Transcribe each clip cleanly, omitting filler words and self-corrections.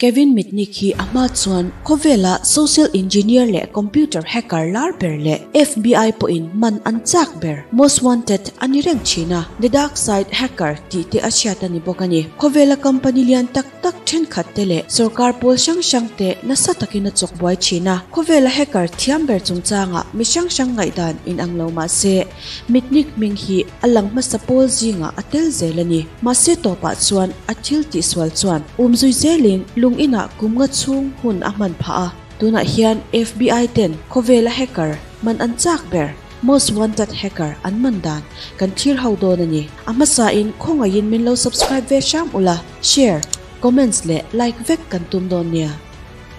Kevin Mitnick hi a hma chuan khawvela social engineer leh computer hacker lar ber leh FBI pawhin man an chak ber, most wanted, a ni reng thin a, The Dark Side Hacker tih te a hriat a ni bawk a ni. Khawvela company lian tak tak thenkhat te leh sorkar pawl hrang hrang te nasa takin a chawk buai thin a. Khawvela hacker thiam ber chungchangah mi hrang hrang ngaihdan inang lo mah se, Mitnick hming hi a lang hmasa pawl zingah a tel zel a ni. Mahse tawpah chuan a thil tihsual chuan umzui zelin lung inah kum nga chhung hun a hman phah a. Tunah hian FBI ten khawvela hacker man an chak ber, most wanted hacker, an man dan kan thlir ho dawn a ni. A hmasain khawngaihin min lo subscribe ve hram ula, share, comments leh like vek kan tum dawn nia.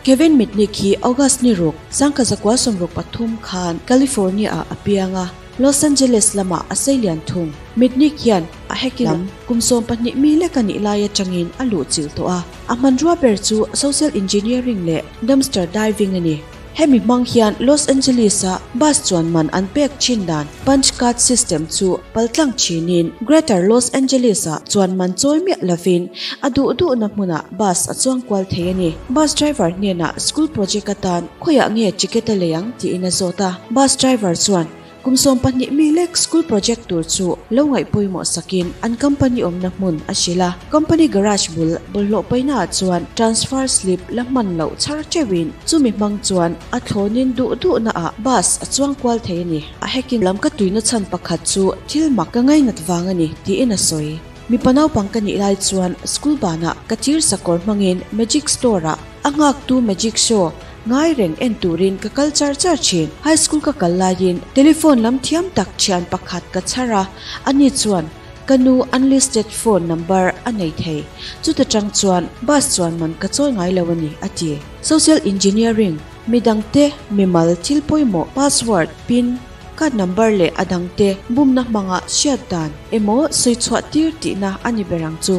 Kevin Mitnick hi August ni ruk, sangkhat zakua 63 khan California-ah a piang a, Los Angeles lamah a seilian thung. Mitnick hian a hacking lam kum 12 mi lek a nih lai atangin a luhchilh tawh a. A hmanrua ber chu social engineering leh dumpster diving a ni. Hemi hmang hian Los Angeles-a bus chuan man an pek thin dan punch card system chu paltlang thinin Greater Los Angeles-ah chuan man chawi miah lovin a duh duhna hmunah bus a chuang kual thei a ni. Bus driver hnenah school project atan khawiah nge ticket a lei ang tiin a zawt a. Bus driver chuan kum 12 mi lek school project tur chu lo ngaih pawimawh sakin an company awmna hmun a hrilh a. Company garage bul bawlhhlawh paihnaah chuan transfer slip la hman loh chhar teuhin chumi hmang chuan a thlawnin duh duhnaah bus a chuang kual thei a ni. A hacking lam ka tuina chhan pakhat chu thil mak ka ngainat vang a ni tiin a sawi. Mipa naupang ka nih lai chuan school banah ka thir sakawr hmangin magic store-ah a nghaktu magic show ngai reng en turin ka kal char char thin. High school ka kal laiin telephone lam thiam tak thian pakhat ka chhar a, ani chuan ka nu unlisted phone number a nei thei. Chuta tang chuan bus chuan man ka chawi ngai lo a ni, a ti. Social engineering, midangte mimal thil pawimawh, password, pin, Card number leh a dangte bumna hmanga hriat dan emaw sawi chhuah tir tihna a ni ber ang chu.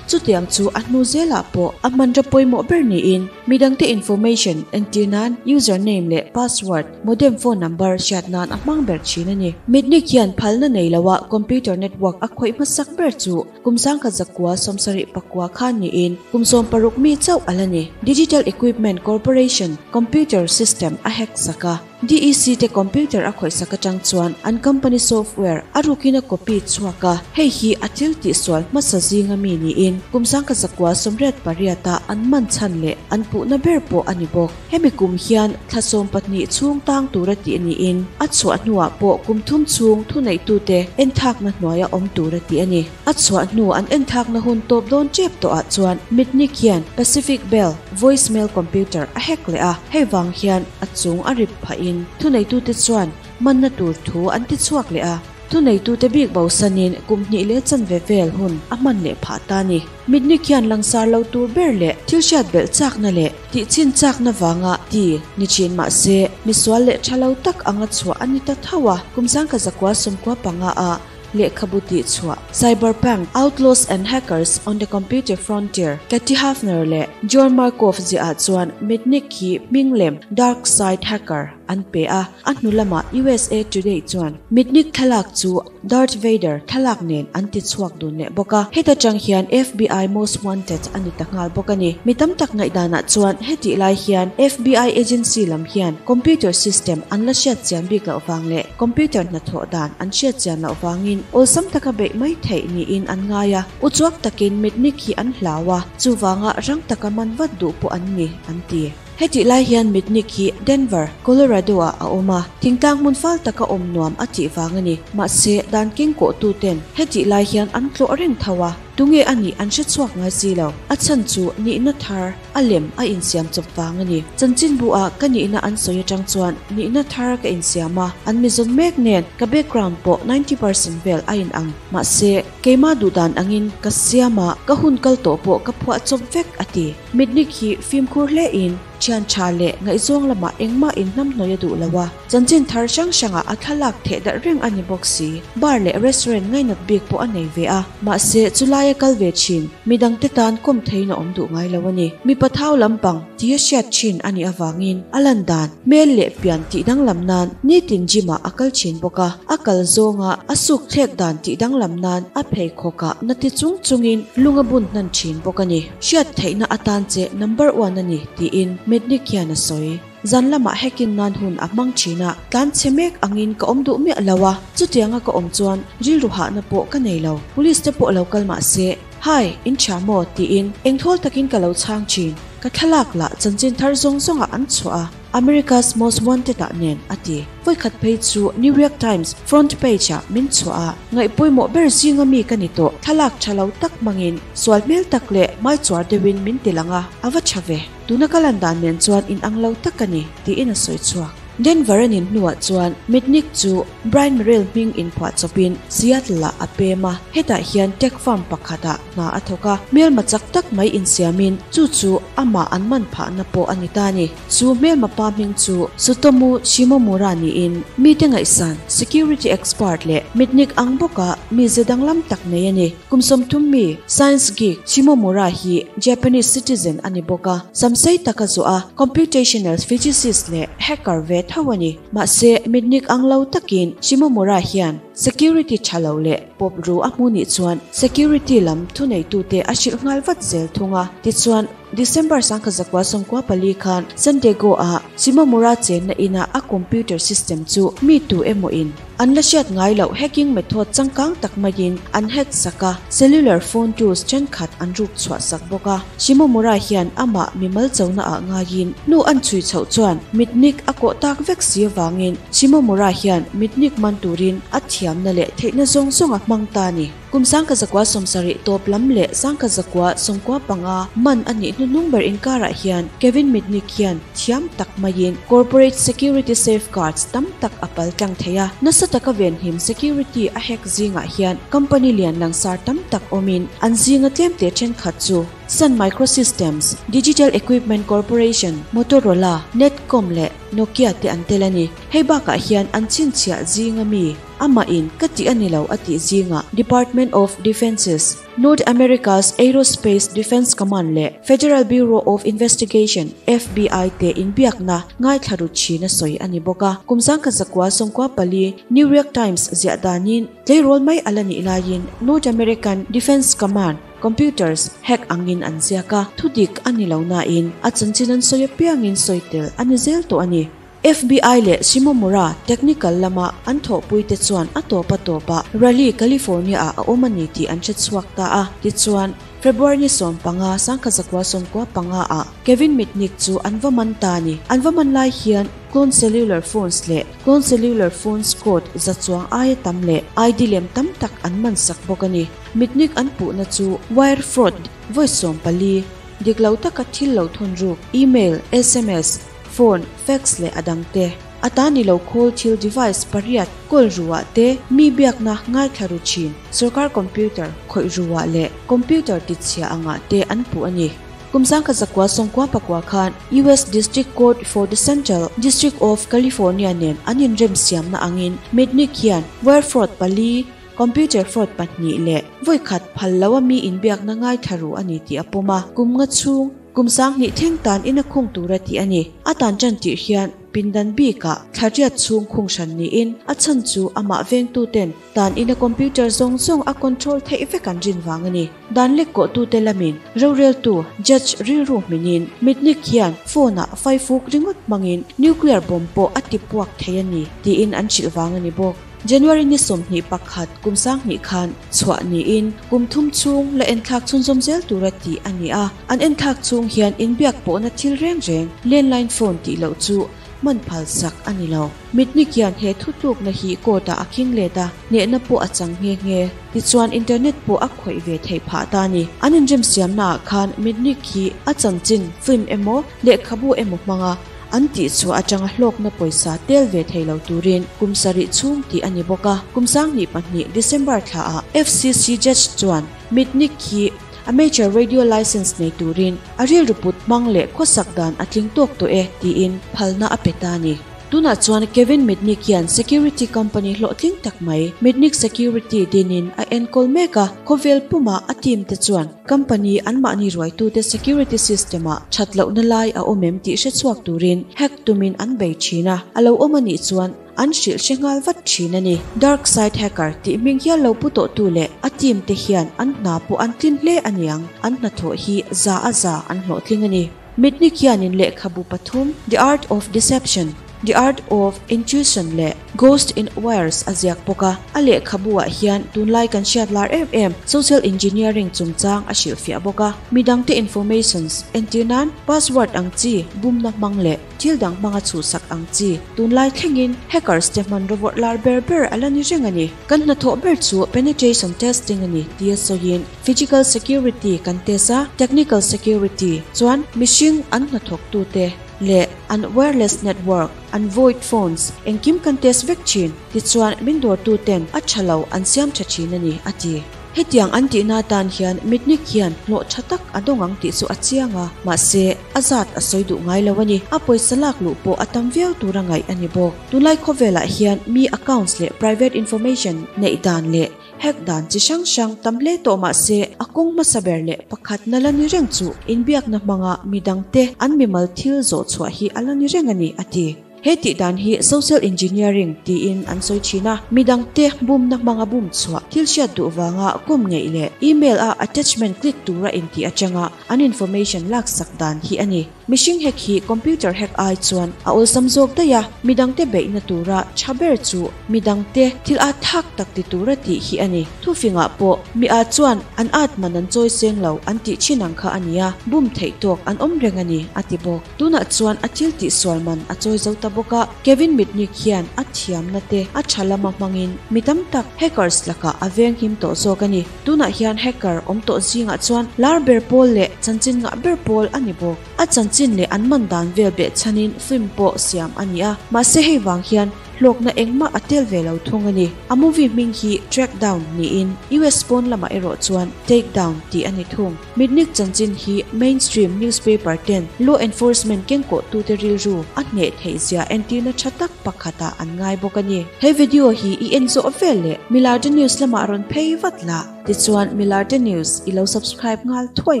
Chutiang chu a hnu zelah pawh a hmanraw pawimawh ber niin midangte information entir nan user name leh password, modem phone number hriat nan a hmang ber thin a ni. Mitnick hian phalna nei loa computer network a khawih hmasak ber chu kum 1979 khan niin kum 16 mi chauh a la ni. Digital Equipment Corporation computer system a hack sak a. DEC te computer a khawih sak atang chuan an company software a rukin a copy chhuak a, hei hi a thil tihsual hmasa zinga mi niin kum 1988 ah an man chhan leh an puhna ber pawh a ni bawk. Hemi kum hian thla 12 chhung tang tura tih niin a chhuah hnuah pawh kum 3 chhung thuneihtute enthakna hnuaia awm tura tih a ni. A chhuah hnu an enthakna hun tawp dawn tep tawhah chuan Mitnick hian Pacific Bell voicemail computer a hack leh a, hei vang hian a chung a rip phahin thuneitute chuan manna tur thu an ti chhuak leh a. Thuneitute bik bosanin kum hnih leh chanve vel hun a hman leh phah ta a ni. Mitnick hian langsar lo tur ber leh thil hriat belh chakna leh tihchhin chakna vanga ti ni thin mah se misual leh tha lo tak anga chhuah a ni ta tho a, kum 1995 ah lehkhabu tih chhuah Cyberpunk, Outlaws and Hackers on the Computer Frontier, Kathy Hafner leh John Markoff ziahah chuan Mitnick hi hming lem Dark Side Hacker an pe a, a hnu lamah USA Today chuan Mitnick thlalak chu Darth Vader thlalak nen an ti chhuak dun leh bawk a, heta tang hian FBI Most Wanted a ni ta nghal bawk a ni. Mi tam tak ngaihdanah chuan hetih lai hian FBI agency lam hian computer system an la hriat chian bik loh vang leh Computer hnathawh dan an hriat chian loh vangin awlsam taka beih mai theih niin an ngai a, uchuak takin Mitnick hi an hlau a, chuvanga rang taka man vat duh pawh an ni, an ti. Hetih lai hian Mitnick hi Denver, Colorado-ah a awm a, thingtlang hmun fal taka awm nuam a tih vang a ni. Mahse, dan keng kawhtuten hetih lai hian an tlawh reng tho a, tunge a nih an hre chhuak ngai si lo. A chhan chu nihna thar a lem a insiam chawp vang a ni. Chanchinbu ah ka nihna an sawi atang chuan nihna thar ka insiam a, an mizawn mek nen ka background pawh 90% vel a in ang. Mahse, keimah duhdan angin ka siam a, ka hun kal tawh pawh ka phuah chawp vek a ti. Mitnick hi fimkhur hle in thian tha leh ngaihzawng lamah engmah in hnamhnawih a duh lo a, chanchin thar hrang hrangah a thlalak theh darh reng a ni bawk si. Bar leh restaurant ngainat bik pawh a nei ve a, mahse chulaia laia kal ve thin midangte tan kawm theihin a awm duh ngai lo a ni. Mipa thau lampang tia hriat thin a nih avangin a lan dan, hmel leh pian tih danglam nan nitin gym ah a kal thin bawk a, a kal zawnga a suk thlek dan tih danglam nan a pheikhawk ah na ti chung chungin lung a bun hnan thin bawk a ni. Hriat theihna atan che number one a ni tiin Mitnick hian a sawi. Zan lamah hacking nan hun a hmang thin a, tlan chhe mek angin ka awm duh miah lo a, chutianga ka awm chuan rilru hahna pawh ka nei lo. Police te pawh lo kal mah se, Hi, in tha maw? tiin engthawl takin ka lo chhang thin. Ka thlalak lah chanchin thar zawng zawngah an chhuah a, America's Most Wanted ah nen a ti. Vawikhat phei chu New York Times front page ah min chhuah a, ngaihpawimawh ber zinga mi ka ni tawh. Thlalak tha lo tak hmangin sual hmel tak leh hmaichuar deuhin min ti lang a, a va tha ve. Tuna ka lan dan nen chuan inang lo tak ka ni, tiin a sawi chhuak. Denver an in hnuah chuan Mitnick chu Brian Merrill hming inphuah chawpin Seattle-ah a pem a, hetah hian tech firm pakhatah hna a thawk a, hmelma chak tak mai insiamin chu chu amah an man phahna pawh a ni ta a ni. Chu hmelma pa hming chu Tsutomu Shimomura niin mite ngaihsan security expert leh mitnik ang bawka mize danglam tak nei a ni. Kum 30 mi science geek Shimomura hi Japanese citizen a ni bawk a, samsei taka zawh a computational physicist leh hacker ve tho a ni. Mahse, mitnik ang lo takin Shimomura hian security tha lo leh pawp ru a hmu nih chuan security lam thuneitute a hrilh nghal vat zel thung a, tichuan, December 1994 khan San Diego ah Shimomura chenna ina a computer system chu mi tu emaw in an la hriat ngai loh hacking method changkang tak maiin an hack sak a, cellular phone tools thenkhat an ruk chhuah sak bawk a. Shimomura hian amah mimal chona ah ngaiin hnu an chhui chhoh chuan mitnik a kawh tak vek si avangin Shimomura hian mitnik man turin a thiamna leh theihna zawng zawng a hmang ta a ni. Kum 1970 tawp lam leh 1995 man a nih hnuhnung ber inkarah hian Kevin Mitnick hian thiam tak maiin corporate security safeguards tam tak a pal tlang thei a. Nasa taka venhim security a hack zingah hian company lian langsar tam tak awmin an zinga tlemte thenkhat chu Sun Microsystems, Digital Equipment Corporation, Motorola, Netcom leh Nokia te an tel a ni. Hei bakah hian an chhinchhiah zinga mi Amah in ka tih a ni lo a tih zingah Department of Defence's North America's Aerospace Defense Command leh Federal Bureau of Investigation, FBI, te inbiakna ngaithla ru thin a sawi a ni bawk a. Kum 1994 New York Times ziah danin tleirawl mai a la nih laiin North American Defense Command computers hack angin an ziak a, thudik a ni lo nain a chanchin an sawi apiangin sawi tel a ni zel tawh a ni. FBI leh Shimomura technical lama an thawhpuite chuan a tawp a tawpah Raleigh, California-ah a awm a ni tih an hre chhuak ta a. Tichuan, February ni 15, 1995 ah Kevin Mitnick chu an va man ta a ni. An va man lai hian clone cellular phones leh clone cellular phones code za chuang aia tam leh ID lem tam tak an man sak bawk a ni. Mitnick an puhna chu wire fraud vawi 14, dik lo taka thil lo thawn ruk, email, sms, Phone, fax leh a dang te. A ta ni lo khawl thil device pariat kawl ruah te mi biakna ngaithla ru thin sorkar computer khawih ruah leh computer tichhia angah te an puh a ni. Kum 1999 khan US District Court for the Central District of California nen an inremsiamna angin Mitnick hian wire fraud pali, computer fraud pahnih leh vawi khat phal lo a mi inbiakna ngaithla ru a ni tih a pawm a. Kum nga chhung Kum 2000 thleng tan in a khung tur a tih a ni. A tan tan tirh hian pindan bikah thla riat chhung khung hran niin a chhan chu amah vengtu ten tan in a computer zawng zawng a control theih vek an rin vang a ni. Dan lek kawhtute lamin roreltu judge rilru hminin Mitnick hian phone ah faifuk ringawt hmangin nuclear bomb pawh a ti puak thei a ni tiin an hrilh vang a ni bawk. January ni 21 kum 2000 khan chhuah niin kum thum chhung la enthlak chhunzawm zel tura tih a ni a. An enthlak chhung hian inbiak pawhna thil reng reng landline phone tih loh chu hman phal sak a ni lo. Mitnick hian he thutlukna hi court-ah a khing let a, hnehna pawh a chang nghe nghe. Tichuan internet pawh a khawih ve theih phah ta a ni. An inremsiamnaah khan Mitnick hi a chanchin film emaw lehkhabu emaw hmanga An tihchhuah atanga hlawkna pawisa tel ve thei lo turin kum sarih chhung tih a ni bawk a. Kum 2002 December thlaah FCC judge chuan Mitnick hi a major radio licence nei turin a rilru put hmang leh khawsak dan a tling tawk tawh e tiin phalna a pe ta a ni. Tunah chuan Kevin Mitnick hian security company hlawhtling tak mai Mitnick Security dinin a enkawl mek a, khawvel puma a team te chuan company anmahni ruaitute security system ah that lohna lai a awm em tih hrechhuak turin hack tumin an bei thin a, a lo awm anih chuan an hrilh hre nghal vat thin a ni. Dark Side Hacker tih hming hial lo pu tawhtu leh a team te hian an hna pawh an tlin hle aniang, an hnathawh hi za a za an hlawhtling a ni. Mitnick hianin lehkhabu pathum, The Art of Deception, The Art of Intuition leh Ghost in Wires a ziak bawk a. A lehkhabu ah hian tunlai kan hriat lar em em social engineering chungchang a hrilhfiah bawk a. Midangte informations entir nan password ang chi bumna hmang leh thil dang hmanga chhuhsak ang chi tunlai thlengin hackers te hmanraw vawrh lar ber ber a la ni reng a ni. Kan hnathawh ber chu penetration testing a ni tia sawiin Physical security kan test a, technical security chuan mihring an hnathawktute leh an wireless network, an voip phones engkim kan test vek thin. Tichuan min dawrtuten a tha lo an siam tha thin a ni, a ti. Hetiang an tihna atan hian mitnik hian hlawh tha tak a dawng ang tih chu a chiang a, mahse a zat a sawi duh ngai lo a ni. A pawisa lak luh pawh a tam viau tura ngaih a ni bawk. Tunlai khawvelah hian mi accounts leh private information neih dan leh Hack dan chi hrang hrang tam hle tawh mah se, a kawng hmasa ber leh pakhatna la ni reng chu inbiakna hmanga midangte an mimal thil zawh chhuah hi a la ni reng a ni, a ti. He tih dan hi social engineering tiin an sawi thin a, midangte bumna hmanga bum chhuah, thil hriat duh vanga kum ngeih leh email a attachment click tura intih atanga an information laksak dan hi a ni. Mihring hack hi computer hack ai chuan a awlsam zawk daih a, midangte beihna tura tha ber chu midangte thil at thak tak ti tura tih hi a ni. Thufingah pawh mi ah chuan an at man an chawi seng lo an tih thin ang kha a ni a, bum theih tawk an awm reng a ni, a ti bawk. Tunah chuan a thil tihsual man a chawi zo ta bawk a, Kevin Mitnick hian a thiamna te a tha lama hmangin mi tam tak hackers lakah a venghim tawh zawk a ni. Tunah hian hacker awm tawh zingah chuan lar ber pawl leh chanchin ngah ber pawl a ni bawk. A chanchin leh an man dan vel beh chhanin film pawh siam a ni a, mahse hei vang hian hlawkna engmah a tel ve lo thung a ni. A movie hming hi Track Down niin US pawn lamah erawh chuan Take Down tih a ni thung. Mitnick chanchin hi mainstream newspaper ten law enforcement kengkawhtute rilru a hneh theih zia entirna tha tak pakhatah an ngai bawk a ni. He video hi i en zawh vel leh Milarte News lamah rawn phei vat la, tichuan Milarte News i lo subscribe nghal thuai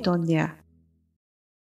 dawn nia.